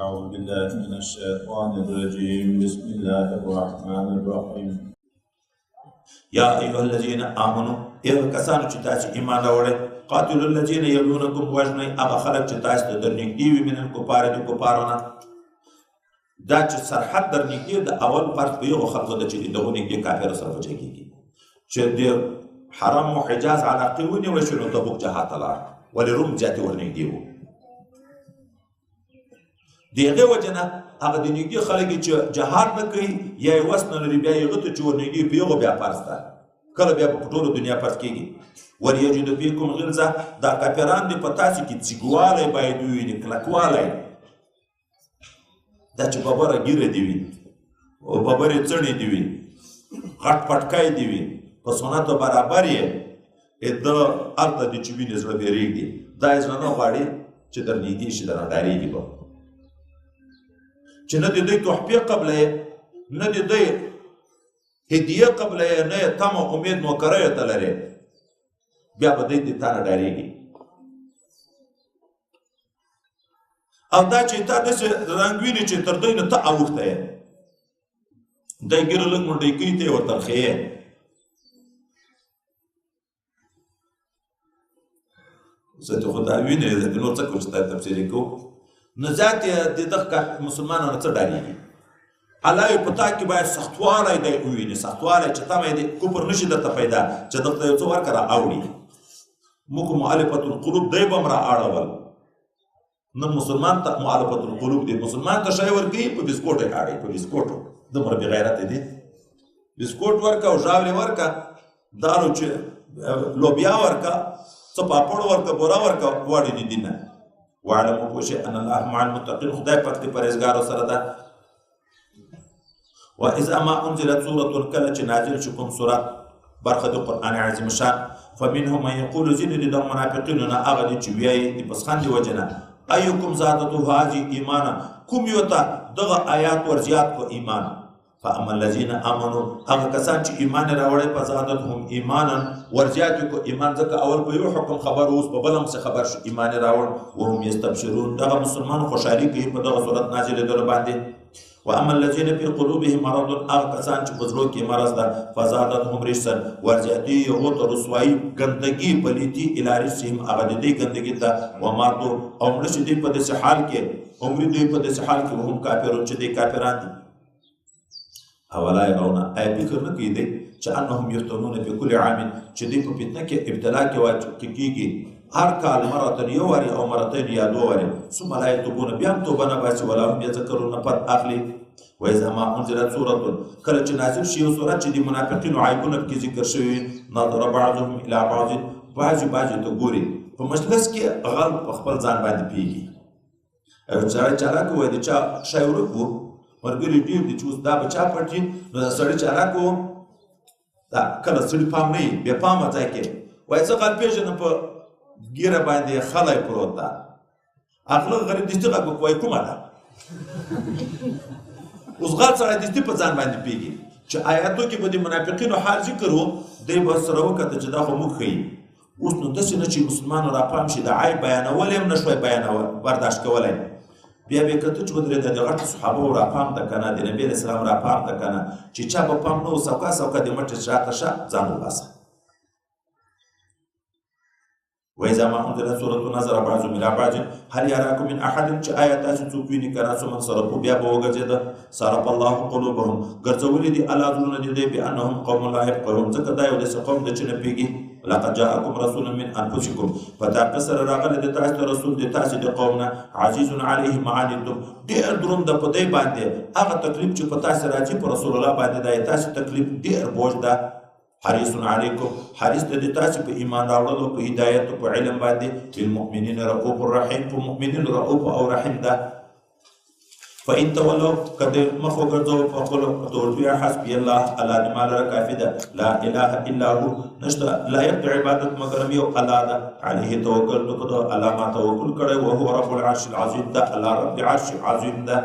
أعوذ بالله من الشيطان الرجيم. بسم الله الرحمن الرحيم. یا ایها الذین آمنو، ای کسانو چې تاسو ایمان راوړی، قاتلوا الذین یلونکم، وژنئ هغه خلک چې تاسو ته درنږدې وي، من الکفار، د کفارو نه. دا چې سرحد درنږدې د اول فرض په یو خلکو ده چې د دغو نږدې کافرو سره په جنګېږي، چې د حرم و حجاز علاقې ونیول شي نو تبوک جهاد ته لاړ، ولې روم زیاتې ورنږدې وو. د هغې وجې نه هغه د نږدې خلک چې جهاد نه کوي یا یې وس نه لري، بیا یې هغه ته چې ورنږدې په هغو بیا فرض ده، کله بیا په ټوله دنیا فرض کېږي. ولیجدو فیکم غلظه، دا کافران دې په تاسو کې ځیګوالی باید وویني، کلکوالی، دا چې ببره ږیره دې وي او ببرې څڼې دې وي، غټ پټکی دې وي، په سنتو برابر یې، ده هلته دې چې ویني زړه بېرېږدي، دا یې زړه نه غواړي چې در نږدې شي، درنه ډارېږي به، چې نه د دوی تحفې قبلوې، نه د دوی هدیه قبلوې، نه یې تمه امید نوکریو ته لرې، بیا به دوی د تا نه ډارېږي. او دا چې تا داسې رنګ ویني چې تر دوی نه ته اوښتی یې، دی ږیره لږ منډۍ کوي، ته یې ورته ښیې. زه ته خو دا وینې، زه ته نور څه کوم چې تا تفسیر یې کوم. نو زیات یې د دغه مسلمانانو څه ډارېږي. الله یې په تا کې باید سختوالی دی وویني، سختوالی چې تمه یې دی کفر نه شي درته پیدا، چې دلته یو څه ورکړه را اوړي. موږ مؤلفة القلوب دی به هم را اړول، نن مسلمان ته مؤلفة القلوب دی، مسلمان ته شی ورکوي په بسکوټ یې اړوي، په بسکوټو دومره بېغیرته دي، بسکوټ ورکه او ژاولې ورکه، دالو چې لوبیا ورکه، څه پاپړ ورکه، بوره ورکه، غواړي دي دي نه. واعلموا پوه شئ ان الله مع المتقین، خدای پاک د پرهېزګارو سره ده. واذا ما انزلت سورة، کله چې نازل شو کوم سورت برخه د قرآن عظیم شان، فمنهم من یقول، ځینې د دغو منافقینو نه هغه دي چې ویایي د پسخند د وجې نه، ایکم زادته هذه ایمانا، کوم یو ته دغه آیات ور زیات کو ایمان. فاما الذین آمنوا، هغه کسان چې ایمان یې راوړی، فزادتهم ایمانا، ور زیات یې کو ایمان، ځکه اول په یو حکم خبر، اوس په بل هم څه خبر شو، ایمان یې راوړ. وهم یستبشرون، دغه مسلمان خوشحالي کوي په دغه صورت نازلېدلو باندې. واما الذین فی قلوبهم مرض، هغه کسان چې په زړو کې مرض ده، فزادتهم رجسا، ور زیاتوي یې هغو ته رسوایي، ګندګي، پلیتي، الی رجسهم، هغه د دوی ګندګي ته، وماتو، او مړه شي دوی په داسې حال کې، او مري دوی په داسې حال کې، وهم کافرون، چې دوی کافران دي. اولا یرون، آیا فکر نه کوي دی چې انهم یفتنون فی کل عام، چې دوی په فتنه کې ابتلا کې واقع کېږي هر کال، مرة یو وارې او مرتین یا دوه وارې، ثم لا یتوبون، بیا هم توبه نه باسي، ولا هم یذکرون، پند اخلي. واذا ما انزلت سورة، کله چې نازل شي یو سورت چې د منافقینو عیبونه پکې ذکر شوي وي، نظر بعضهم الی بعض، بعضې بعضې ته ګوري. په مجلس کې غل په خپل ځان باندې پوهېږي. یو سړی چالاک ووایي د چا شی ورک و، ملګري ډېر دي چې اوس دا به چا پټ، نو دا سړی چالاک و، دا کله سړي پام نه وي، بې پامه ځای کې وایي زه غل پېژنم، په ږیره باندې خلی پروت ده، هغه غریب دستي غږ وکړي وایي کومه ده. اوس غل سړی دستي په ځان باندې پوهېږي چې آیاتو کې به د منافقینو حال ذکر و، دی به سره وکته چې دا خو موږ ښیي. اوس نو داسې نه چې مسلمانو راپام شي، د عیب بیانول یې هم نه شوای برداشت کولی. بیا به یې کتل چې ودرېده د غټو صحابو راپام ته که نه، د نبي علیه السلام راپام ته که نه، چې چا به پام نه و، سوکه سوکه د مټې شاته شه ځان وباسه. وإذا ما أنزلت سورة نظر بعضهم إلى بعض هل يراكم من أحد، چې آیا تاسو څوک ویني که نه، ثم انصرفوا، بیا به وګرځېده، صرف الله قلوبهم، ګرځولي دي الله زړونه دي دوی، بأنهم قوم لا يفقهون، ځکه دا یو داسې قوم دی چې نه پوهېږي. لقد جاءكم رسول من أنفسكم، په تحقیق سره راغلی دی تاسو ته رسول د تاسو د قوم نه، عزیز علیه ما عنتم، ډېر دروند ده په دی باندې هغه تکلیف چې په تاسو راځي، په رسول الله باندې دا یې تاسو تکلیف ډېر بوج ده. حریص علیکم، حریص دی تاسو په ایمان راوړلو، په هدایت، په علم باندې، بالمؤمنین رؤوف الرحیم، په مؤمنین رؤوف او رحیم ده. فإن تولوا، که د مخ وګرځوو، فقل ورته حسبي الله، الله دې ما لره کافي ده، لا اله الا هو، نشته لایق د عبادت مګر یو الله ده، علیه توکلت، په الله ما توکل کړی، وهو رب العرش العظیم ده، الله رب عرش عظیم ده.